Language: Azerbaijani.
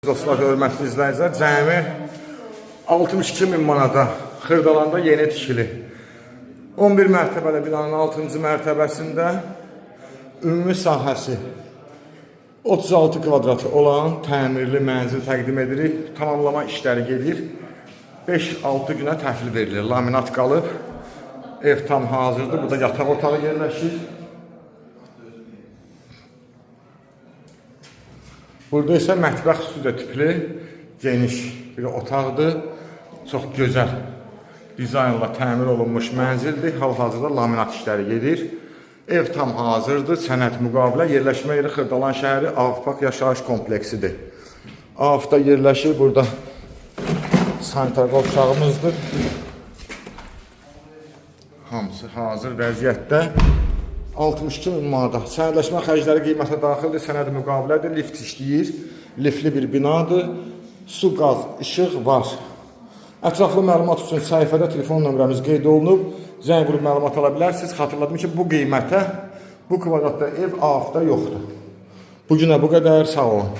Dostlar, hörmətli izləyicilər, cəmi 62 min manata Xırdalanda yeni tikili 11 mərtəbəli binanın 6-cı mərtəbəsində ümumi sahəsi 36 kvadrat olan təmirli mənzil təqdim edirik. Tamamlama işləri gedir. 5-6 günə təhvil verilir. Laminat qalıb. Ev tam hazırdır. Burada yataq otağı yerləşir. Burada isə mətbəx studiya tipli geniş bir otaqdır. Çox gözəl dizaynla təmir olunmuş mənzildir. Hal-hazırda laminat işləri gedir. Ev tam hazırdır. Sənəd müqavilə, yerləşmə yeri Xırdalan şəhəri Avpak yaşayış kompleksidir. Avda yerləşir. Burada sanitar qovşağımızdır. Hamısı hazır vəziyyətdə. 62 min manata. Sənədləşmə xərcləri qiymətə daxildir. Sənəd müqavilədir. Lift işləyir. Liftli bir binadır. Su, qaz, işıq var. Ətraflı məlumat üçün səhifədə telefon nömrəmiz qeyd olunub. Zəng vurub məlumat ala bilərsiniz. Xatırladım ki, bu qiymətə bu kvadratda ev AF-da yoxdur. Bu günə bu qədər. Sağ olun.